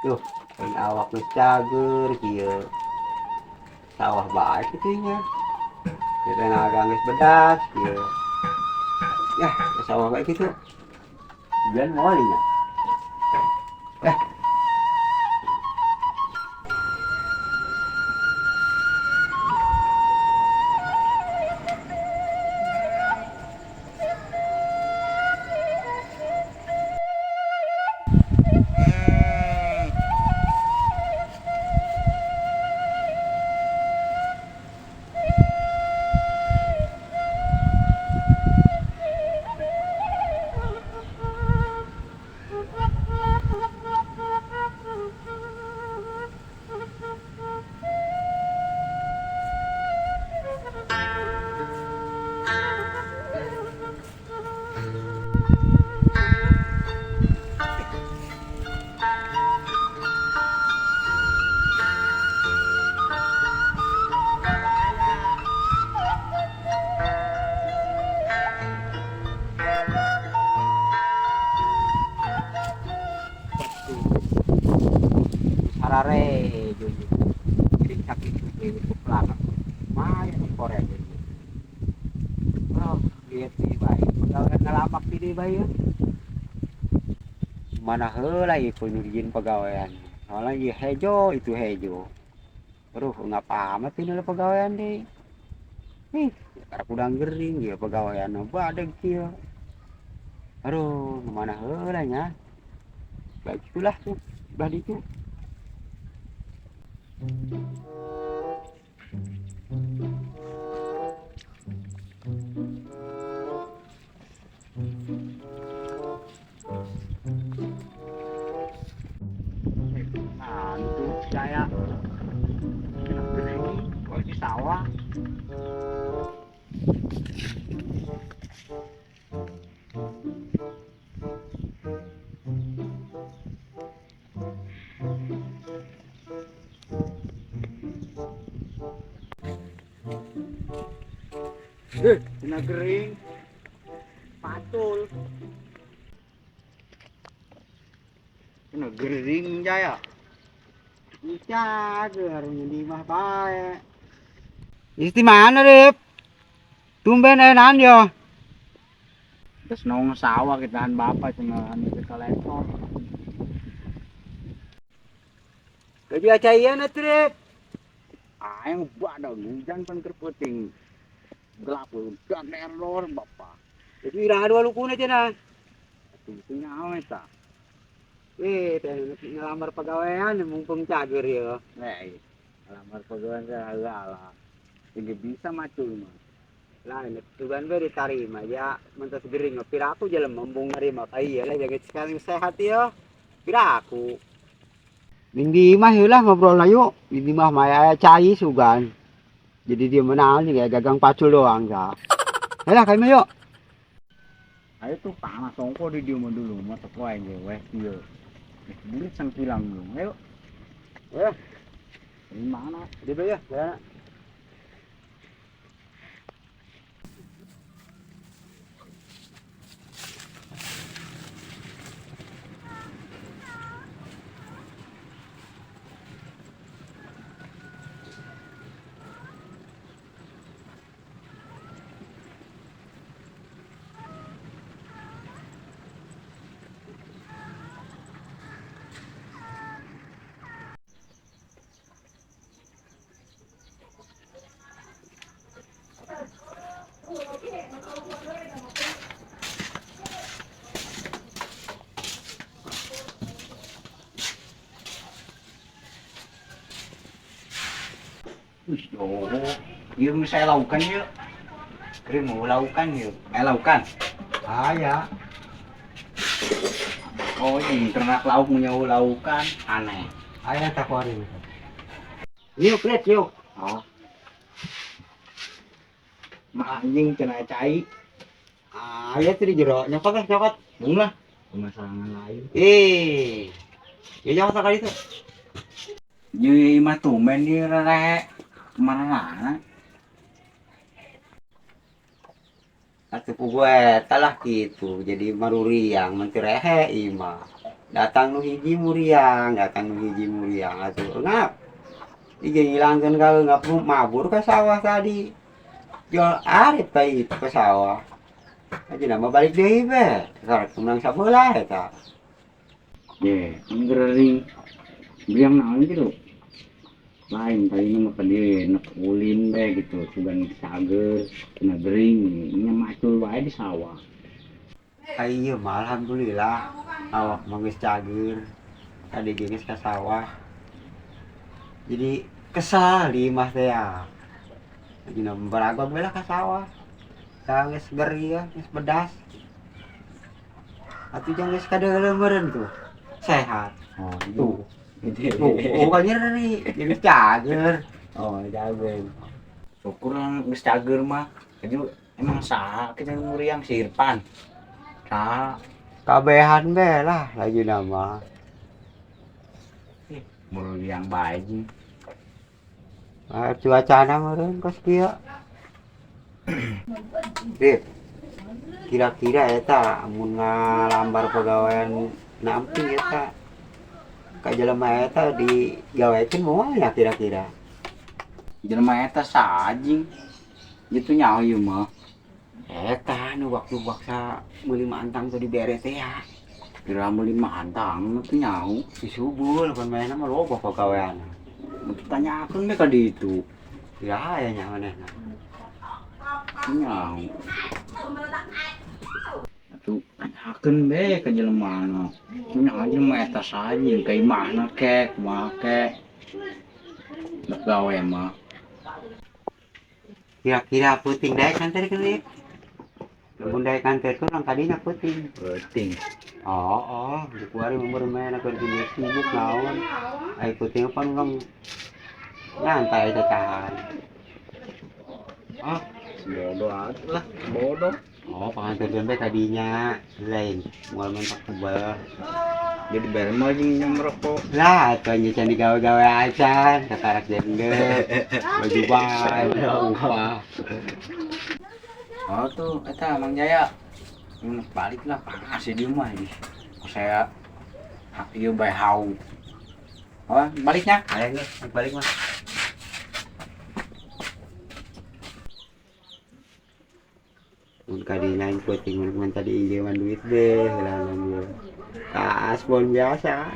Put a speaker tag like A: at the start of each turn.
A: Tuh, aing awak geus cager kieu. Sawah bae kitu nya. Tenaga geus bedas kieu. Yah, sawah bae kitu. Biar moal nya. Sarare jojo. Jadi sakit itu pelak. Maya di Korea ini. Oh, lihat di bayi. Pegawai ngelamak di bayi. Mana heula ieu nyurjin pegawaian. Soalnya ieu hejo itu hejo. Aduh, ngapa amat ini lah pegawaian deh. Ih, karena kudang gering ya pegawaian badeg kieu. Aduh, mana heula nya. Baik itulah tuh, belah ditu. Nah, itu saya gering kok di sawah. Kena gering, patul.
B: Kena gering jaya.
A: Cager di mah bae. Isti mana, Rip? Tumben enan yo.
B: Terus nong sawah kitahan bapak cuma anu ke kolektor.
A: Gaji acaian atuh, Rip.
B: Aing badak hujan pan keur peuting. Gelap dan error bapak.
A: Jadi iraha dua lukuna cenah.
B: Atuh nyaho eta.
A: Teh ngelamar pegawaian mumpung cager ya.
B: Nih, ngelamar pegawaian lah. Tinggi bisa macul mah.
A: Lah, ini tugan be diterima ya, mentas gering piraku jelema embung nerima. Iya lah jaga sekali sehat ya. Piraku. Minggu mah heula ngobrol na yuk. Ini mah maya cai sugan. Jadi dia menang nih kayak gagang pacul doang ya. Ayolah kami yuk.
B: Ayo tuh panas ongko di dia mah dulu mah teko aing ge weh kieu. Burit sang kilang dulu. Ayo.
A: Ya.
B: Di mana?
A: Di ya. Ya.
B: Wih, oh, ieu geus saya laukan ieu. Kering mau laukan ieu. Laukan.
A: Ah ya.
B: Oh, ini ternak lauk nyawa laukan aneh.
A: Aya takwari. Yuk, lihat yuk.
B: Oh. Mah anjing cenah cai.
A: Ah, ya tadi jero. Nyokot lah, nyokot.
B: Bung lah. Pemasangan lain.
A: Ya nyokot kali itu.
B: Ye mah tumben ieu rere. Mana-mana.
A: Atuh ku gue talah gitu. Jadi maruriang menteri rehe ima. Datang nu hiji muriang, datang nu hiji muriang atuh ngap. Ige ngilangkeun ka ngap mabur ka sawah tadi. Jual arit ka itu ka sawah. Aja nama balik deui be. Karek menang sabelah eta.
B: Ye, gering. Muriang naon gitu. Lain tadi mah tadi nek ulin be gitu, sugan sager, kena gering, nya macul wae di sawah.
A: Ayo mah alhamdulillah awak mah geus cager. Tadi ge geus ka sawah. Jadi kesal di imah teh ya. Dina baragog we lah ka sawah. Da geus gering ya, geus bedas. Atuh jang geus kadeuleu meureun tuh. Sehat.
B: Oh,
A: tuh. Tuh, oh kan nyeri, geus cager.
B: Oh, cager. Syukur lah geus cager mah. Jadi emang saha kita muriang si Irfan. Saha?
A: Kabehan be lah lagi nama.
B: Muriang bae jeung.
A: Ah, cuacana meureun kos kieu. Rip, kira-kira eta mun ngalambar pagawean nampi eta ka jelema eta digawekeun moal nya kira-kira.
B: Jelema eta saha jeung? Gitu nyaho ieu mah.
A: Eta nu waktu baksa meuli mantang teh dibere teh ya.
B: Kira meuli mantang teh nyaho.
A: Si Subul pan manehna mah loba pagawean.
B: Tanyakeun we ka ditu.
A: Kira aya nya manehna.
B: Nyaho. Atuh tanyakeun be ka jelemana. Nyaho jelema eta saha jeung ka imahna ke, kumaha ke. Dak gawe mah.
A: Kira-kira peuting daek nganterkeun ieu. Lamun daek nganterkeun urang kadinya peuting.
B: Peuting.
A: Oh, oh, di kuari mah bermain aku di sibuk naon. Ai peuting pan urang nyantai tetahan. Oh,
B: bodoh atuh lah, bodoh.
A: Oh, panganterkeun bae kadinya lain moal mentak tebal.
B: Jadi bare mah jeung nyam rokok.
A: Lah, atuh nya can digawe-gawe acan, katarak jende. Baju bae, upah.
B: Oh tuh, eta Mang Jaya. Balik lah panas di rumah ini. Saya ieu bae hau. Oh, baliknya.
A: Ayo nih, balik mah. Mun kadinya peuting mun tadi injeman duit deh, heula dia. Kasbon biasa.